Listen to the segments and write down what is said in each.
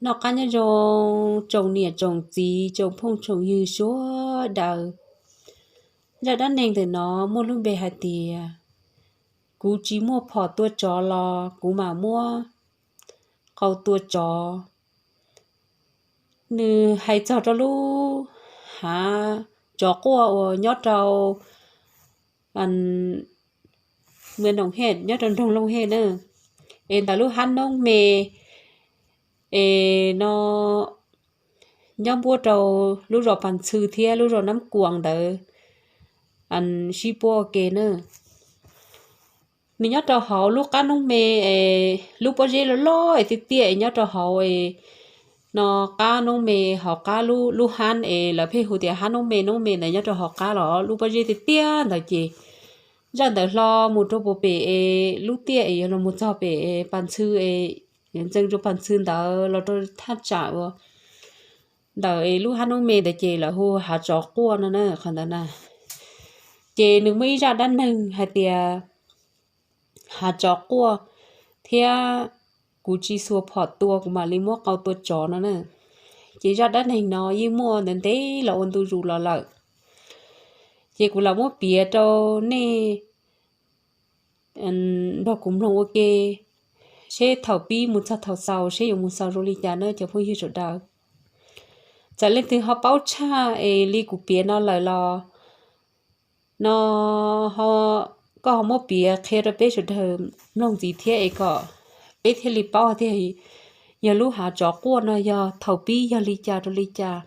Noj qab nyob zoo tsoom niam tsoom txiv tsoom phooj tsoom ywg sawv daws. Zaj dab neeg ntawm no muaj lub npe hais tias kuv tsis muaj phom tua tsov los kuv mam muab qau tua tsov. Nws hais txog rau lub hav tsov quaj uas nyob rau, nyob rau nroog Looj Hej na, es ntawm lub hab noob me es no nyob npuab rau lub zos Pas Ntxhw thiab lub zos Nab Kuas ntawd sib puab ua ke na. Nws nyob rau hauv lub qab noob me es lub pob zeb loj loj es tiaj tiaj es nyob rau hauv es no qab noob me, hauv qab lub hab es lawv pheej hu tias hab noob me, noob me ntawd nyob rau hauv qab los lub pob zeb tiaj tiaj ntawd ces zaj ntawd hlo mus rau puag pem es lub tiaj es yog los mus txog pem Pas Ntxhw es yuav ntxeev rau Pas Ntxhw ntawd los rau thaj tsam uas ntawm es lub hab noob me ntawd ces lawv hu hav tsov quaj no na qhov ntawd na. Ces nws muaj ib zaj dab neeg hais tias hav tsov quaj thiab kuv tsis xuas phom tua kuv mam li muab qau tua tsov no na. Ces zaj dab neeg no yeej muaj ntev ntev los ua ntu zus los lawm, ces kuv lam muab piav rau nej nrog kuv mloog ua ke seb thaum pib mus txog thaum xaus seb yuav mus xaus zoo li cas na cov phooj ywg sawv daws. Txawm leej twg ho paub tshaj es li kuv piav no lawm los no koj ho muab piav qhia rau peb sawv daws mloog ntxiv thiab es kom peb thiaj li paub tias yog lub hav tsov quaj no yog thaum pib yog li cas rau li cas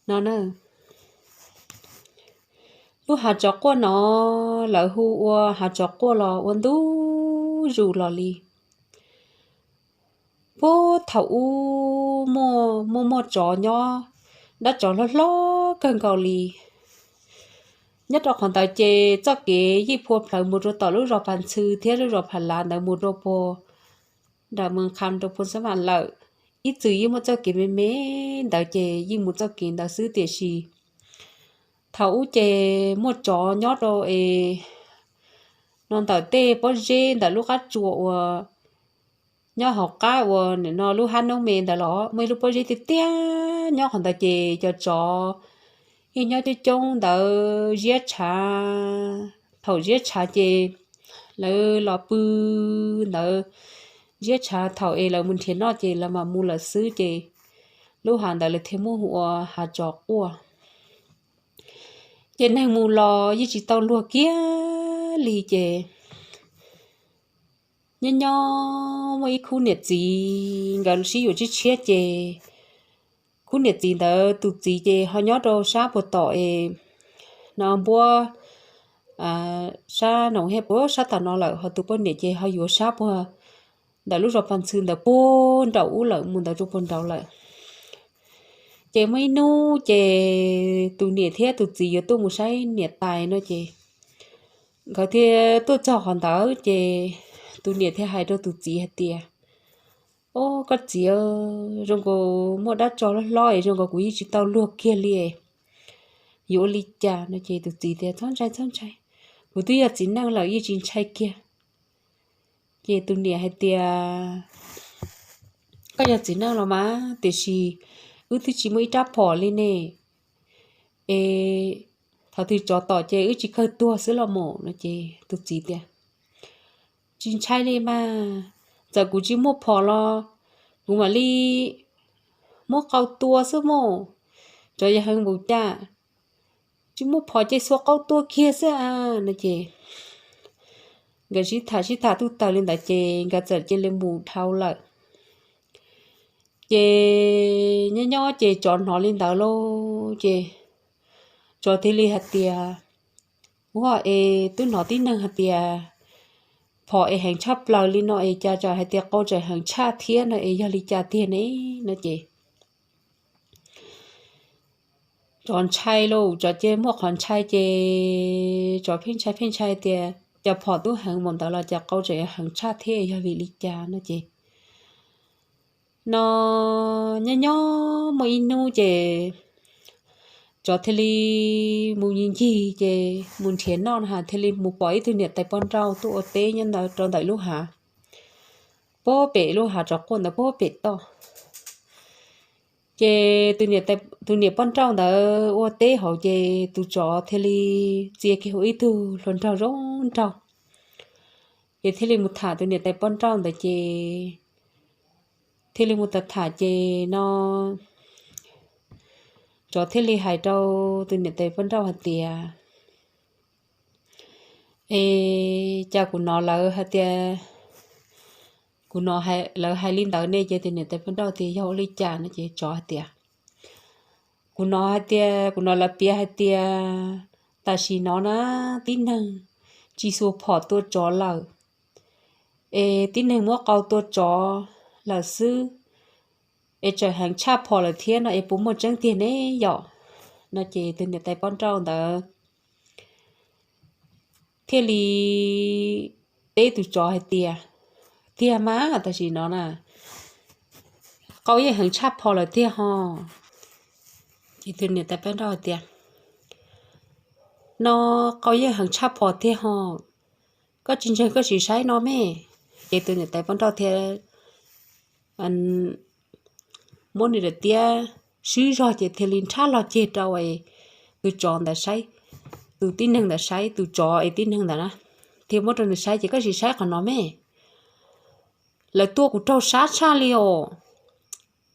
no na. Lub hav tsov quaj no lawv hu ua hav tsov quaj los ua ntu zus los li. Puag thaum ub muaj muaj muaj tsov nyob, dab tsov hlob hlob kawg nkaus li. Nyob rau qhov ntawd ces txoj kev yeej phua plawv mus rau tom lub zos Pas Ntxhw thiab lub zos Pham Lav ntawd mus rau puag nram Mws Qha rau puag Xab Vam lawm. Ib txwm yeej muaj txoj kev me me ntawd ces yeej mus txoj kev ntawd xwb tiam sis thaum ub ces muaj tsov nyob rau es no ntawm tej pob zeb ntawm lub qab tsuas uas nyob hauv qab uas nim no lub hab noob me ntawd los muaj ib lub pob zeb tiaj tiaj nyob qhov ntawd ces cov tsov yeej nyob coob coob ntawd ziab tshav. Thaum ziab tshav ces lawv los pw ntawd ziab tshav, thaum es lawv mus nrhiav noj ces lawv mam mus lawm xwb ces lub hav ntawd lawv thiaj muaj hu ua hav tsov quaj. Ces neeg mus los yeej tsis tau luag kiag li ces nyob nyob muaj ib khub niam txiv nkawd sib yuav tshiab tshiab ces khub niam txiv ntawd tus txiv ces ho nyob rau sab puag tom es no npuab sab Noom Hej puag sab tom no lawm, ho tus poj niam ces ho yuav sab puag ntawm lub zos Pas Ntxhw ntawd puag nraum ub lawm, mus ntawd rau puag nraud lawm. Ces muaj ib hnub ces tus niam thiab tus txiv yuav tuaj mus saib niam tais no ces nkawd thiaj tuaj txog qhov ntawd ces tus niam thiaj hais rau tus txiv hais tias, Au, koj txiv, zoo nkaus muaj dab tsov hlob hlob es zoo nkaus kuv yeej tsis tau luag kiag li, yuav ua li cas no? Ces tus txiv tias, Txhob ntshai, txhob ntshai, kuv twb yog txiv neej lawm yeej tsis ntshai kiag. Ces tus niam hais tias, Koj yog txiv neej los mas, tiam sis wb twb tsis muaj ib rab phom li ne, es thaum twg tsov tom ces wb tsis kawg tuag xwb los mas no. Ces tus txiv tias, Tsis ntshai li mas, txawm kuv tsis muaj phom los kuv mam li muab qau tua xwb mas, tsov yog heev npaum cas, tsis muaj phom ces xuas qau tua kiag xwb a no. Ces nkawd sib tham sib tham tuj tawm li ntawd ces nkawd txawm cia li mus dhau lawm. Ces nyob nyob ces tsov hnov li ntawd lauj ces tsov thiaj li hais tias, Ua es twb hnov tib neeg hais tias phom es heev tshaj plaws li no es cas tsam hais tias qau tseem heev tshaj thiab no es yog li cas tiag ne? No ces tsov ntshai lauj, tsov ces muaj qhov ntshai ces tsov pheej ntshai pheej ntshai tias, Cas phom twb heev npaum ntawd los cas qau tseem heev tshaj thiab, yog vim li cas? No ces no nyob nyob muaj ib hnub ces tsov thiaj li mus ncig ncig ces mus nrhiav noj no thiaj li mus pom ib tug niam tais poj nrauj tuaj ua teb nyob ntawd rau ntawm lub hav, puag pem lub hav tsov quaj ntawd puag pem toj. Ces tus niam poj nrauj ntawd ua teb hauv ces tus tsov thiaj li txia kiag ua ib tug hluas nraug zoo nraug, ces thiaj li mus tham tus niam tais poj nrauj ntawd ces thiaj li mus tham tham ces no tsov thiaj li hais rau tus niam tais poj nrauj hais tias, Es cas kuv hnov lawv hais tias, kuv hnov lawv hais li ntawd ne? Ces tus niam tais poj nrauj tias yog ua li cas no ces tsov hais tias, kuv hnov hais tias, kuv hnov lawv piav hais tias tam sim no na tib neeg tsis xuas phom tua tsov lawm, es tib neeg muab qau tua tsov lawm xwb, es tseem heev tshaj phom lawm thiab no es puas muaj tseeb tiag ne yom? No ces tus niam tais poj nrauj ntawd thiaj li teb tus tsov hais tias, tiag mas tam sim no na qau yeej heev tshaj phom lawm tiag ho. Ces tus niam tais poj nrauj hais tias, no qau yeej heev tshaj phom tiag ho, koj tsis ntseeg koj sim saib no me. Ces tus niam tais poj nrauj thiaj muab nws daim tiab swb zog ces thiaj li nrhab los ceg rau tus tsov ntawd saib, tus tib neeg ntawd saib, tus tsov es tib neeg ntawd na, thiaj muab rau nws saib ces koj sim saib qhov no me, lawv tua kuv raug sab tshaj li os.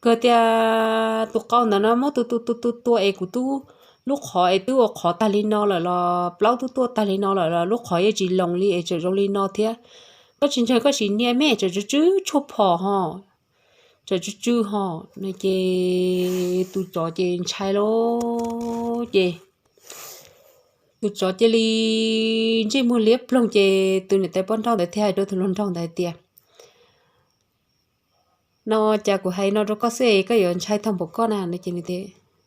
Kawg tias tus qau ntawd no muab tus tus tus tus tua es kuv tub lub qhov es twb ua qhov tag li no lawm los plaub tub tuaj tag li no lawm los lub qhov yeej tsis loos li es tseem zoo li no thiab. Koj tsis ntseeg koj sim nias me, tseem tsw tsw tshuaj phom ho, tseem tsw tsw ho. No ces tus tsov ces ntshai lawm ces tus tsov cia li ntsej muag liab ploog ces tus niam tais poj nrauj ntawd thiaj hais rau tus hluas nraug ntawd tias, no cas kuv hais no rau koj xwb koj yuav ntshai tag npaum koj na? No ces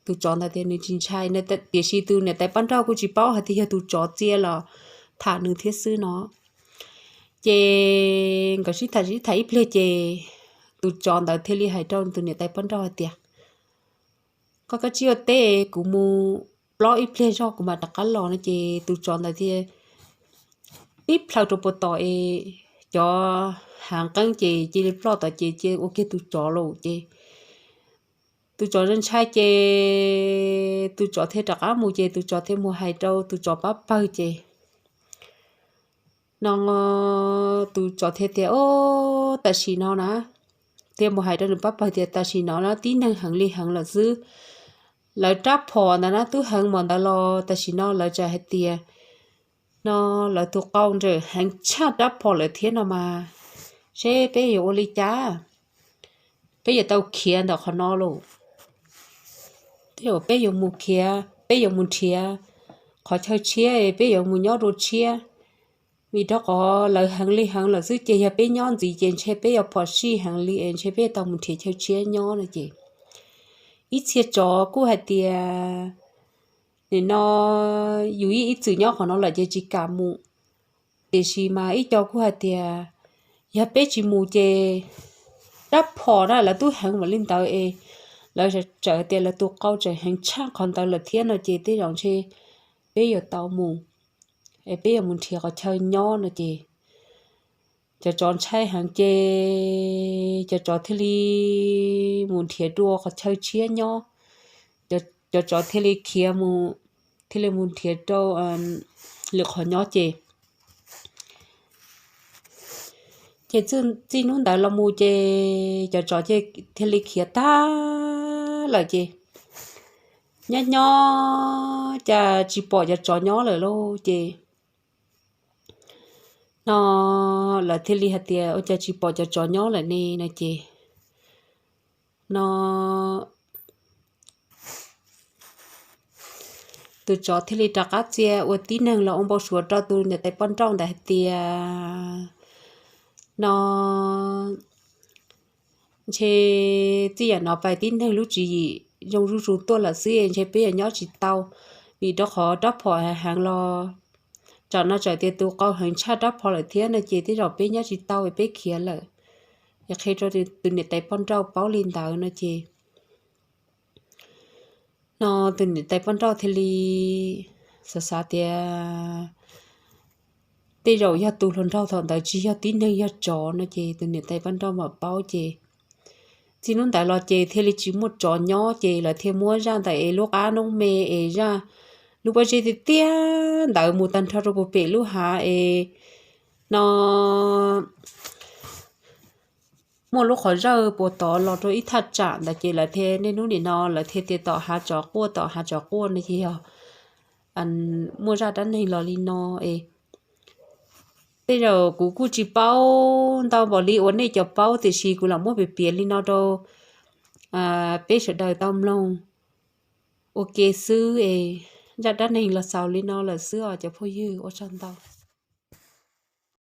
tus tsov ntawd tias nws tsis ntshai, tiam sis tus niam tais poj nrauj kuj tsis paub hais tias yog tus tsov txia los tham nws thiab xwb no. Ces nkawd sib tham sib tham ib pliag ces tus tsov ntawd thiaj li hais rau tus niam tais poj nrauj hais tias, koj kav tsij ua teb, kuv mus plob ib pliag zog kuv mam rov qab los. No ces tus tsov ntawd thiaj tib plhaw rau puag tom es cov hav nqeeb ces cia li ploj tom ces cia ua kiag tus tsov lawm ces tus tsov ntshai ces tus tsov thiaj rov qab mus ces tus tsov thiaj mus hais rau tus tsov pab pawg ces no tus tsov thiaj tias, o, tam sim no na, thiaj mus hais rau nws pab pawg tias tam sim no na tib neeg heev li heev lawm xwb, lawv rab phom ntawd na twb heev npaum ntawd los tam sim no lawv tseem hais tias no lawv tus qau ntawd heev tshaj rab phom lawm thiab no mas, seb peb yuav ua li cas? Peb yuav tau khiav ntawm qhov no los, tej zaum peb yuav mus khiav, peb yuav mus nrhiav qhov chaw tshiab, peb yuav mus nyob dua tshiab, vim rau qhov lawv heev li heev lawm xwb ces yog peb nyob ntxiv ces ntshe peb yuav phom sij heev li es ntshe peb yuav tau mus nrhiav chaw tshiab nyob no ces ib txhia tsov kuj hais tias, nim no yus ib txwm nyob qhov no lawm ces tsis kam mus, tiam sis mas ib co kuj hais tias yog peb tsis mus ces rab phom na lawv twb heev npaum li ntawd es lawv tseem tias lawv tus qau tseem heev tshaj qhov ntawd lawm thiab no ces tej zaum ntshe peb yuav tau mus, es peb yuav mus nrhiav qhov chaw nyob no ces cov tsov ntshai heev ces cov tsov thiaj li mus nrhiav dua qhov chaw tshiab nyob, cov tsov thiaj li khiav mus, thiaj li mus nrhiav rau lwm qhov nyob ces ces txij hnub ntawd los mus ces cov tsov thiaj li khiav tag lawm ces nyob nyob cas tsis pom cov tsov nyob lawm lauj ces no lawv thiaj li hais tias ua cas tsis pom cov tsov nyob lawm ne no ces no tus tsov thiaj li rov qab txia ua tib neeg los ua npau suav rau tus niam tais poj nrauj ntawd hais tias no ntshe txij yam no pais tib neeg lub tswv yim zoo zuj zus tuaj lawm xwb ntshe peb yuav nyob tsis tau, vim rau qhov rab phom heev los tsam no txawm tias tus qau heev tshaj rab phom lawm thiab no ces tej zaum peb nyob tsis tau peb khiav lawm. Yog qhia rau tus niam tais poj nrauj paub li ntawd no ces no tus niam tais poj nrauj thiaj li xav xav tias tej zaum yog tus hluas nraug thaum ntawd tsis yog tib neeg yog tsov no ces tus niam tais poj nrauj mam paub ces Txij hnub ntawd los ces thiaj li tsis muaj tsov nyob ces lawv thiaj muab zaj ntawm es lub qab noob me es zaj lub pob zeb tiag tiag ntawd mus tag nrho rau puag pem lub hav es no muaj lub qhov zawj puas tod los rau ib thaj tsam ntawd ces lawv thiaj niaj hnub nim no lawv thiaj tias tom hav tsov quaj, tom hav tsov quaj no ces yog muaj zaj dab neeg los li no es tej zaum kuv kuj tsis paub ntau npaum li uas nej cov paub tiam sis kuv lam muab piav piav li no rau peb sawv daws tau mloog ua ke xwb es zaj dab neeg los xaus li no lawm xwb os cov phooj ywg, ua tsaug ntau.